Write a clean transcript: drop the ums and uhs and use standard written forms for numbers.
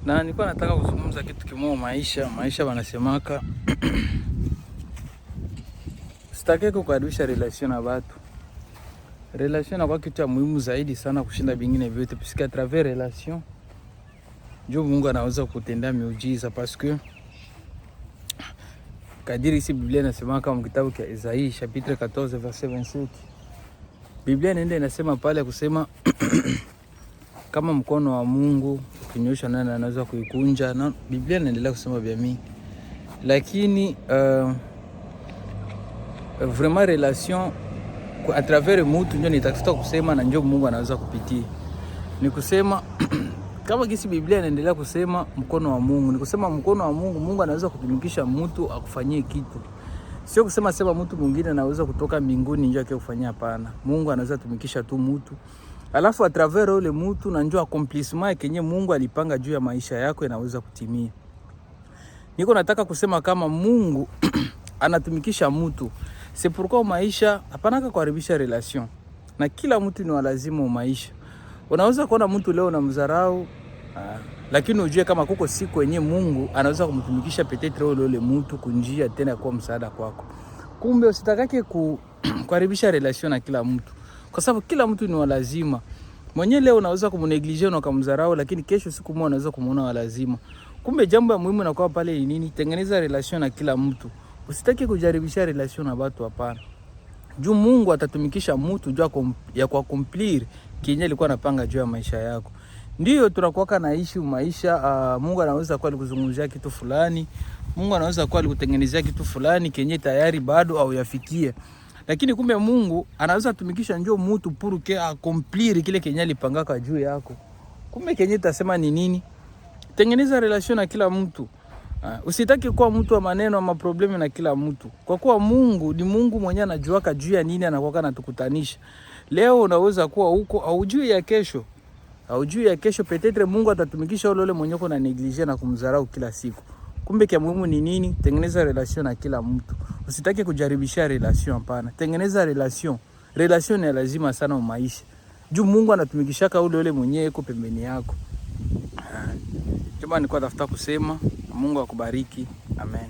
Na nilikuwa nataka kuzungumza kitu kimoja maisha, maisha wanasemaka sitaki kukaribisha relation na watu. Relation inakuwa kitu cha muhimu zaidi sana kushinda vingine vyote, puisque à travers relation ndio Mungu anaweza kutendea miujiza, parce que kadiri si Biblia inasema kama kitabu cha Isaïe chapitre 14 verset 27. Biblia inaenda inasema pale kusema kama mkono wa Mungu ukinyosha, nani anaweza kuikunja? Na Biblia inaendelea kusema vya mingi, lakini vraiment relation à travers mutu ndio nitafuta kusema na ndio Mungu anaweza kupitia. Ni kusema kama gisi Biblia inaendelea kusema mkono wa Mungu, ni kusema mkono wa Mungu, Mungu anaweza kutumikisha mtu akufanyie kitu. Sio kusema sema mtu mwingine anaweza kutoka mbinguni ndio akikufanyia, hapana. Mungu anaweza tumikisha tu mtu. Alafu à travers ule mtu na njoo accomplissement kenye Mungu alipanga juu ya maisha yako inaweza kutimia. Niko nataka kusema kama Mungu anatumikisha mtu. C'est pourquoi maisha hapana kuharibisha relation. Na kila mtu ni walazimu maisha. Unaweza kuona mtu leo unamdharau, lakini ujue kama kuko siku yenye Mungu anaweza kumtumikisha peut-être ule ule mtu kunjia tena kuwa msaada kwako. Kumbe usitakake kuharibisha relation na kila mtu, kwa sababu kila mtu ni walazima. Mwenye leo unaweza kumnégliger na kumdharau, lakini kesho siku moja unaweza kumuona walazima. Kumbe jambo ya muhimu nakuwa pale ni nini? Tengeneza relation na kila mtu. Usitaki kujaribisha relation na watu, hapana. Juu Mungu atatumikisha mtu juu ya kuaccomplir kenye alikuwa anapanga juu ya maisha yako. Ndiyo tunakuwa naishi maisha. Mungu anaweza kuwa alikuzungumzia kitu fulani, Mungu anaweza kuwa alikutengenezea kitu fulani kenye tayari bado au yafikie, lakini kumbe Mungu anaweza tumikisha njoo mtu pour que accomplir kile kenye alipangaka juu yako. Kumbe kenye tasema ni nini? Tengeneza relation na kila mtu. Usitaki kuwa mtu wa maneno ama problème na kila mtu, kwa kuwa Mungu ni Mungu mwenyewe anajuaka juu ya nini anakuwa anatukutanisha. Leo unaweza kuwa huko, haujui ya kesho, haujui ya kesho. Peut-être Mungu atatumikisha ule ule mwenye uko na négliger na kumdharau kila siku. Kumbe kia muhimu ni nini? Tengeneza relation na kila mtu. Usitaki kujaribisha relation, hapana. Tengeneza relation. Relation ni lazima sana maisha. Juu Mungu anatumikishaka ule ule mwenyewe yuko pembeni yako. Jamaa, nilikuwa tafuta kusema. Mungu akubariki. Amen.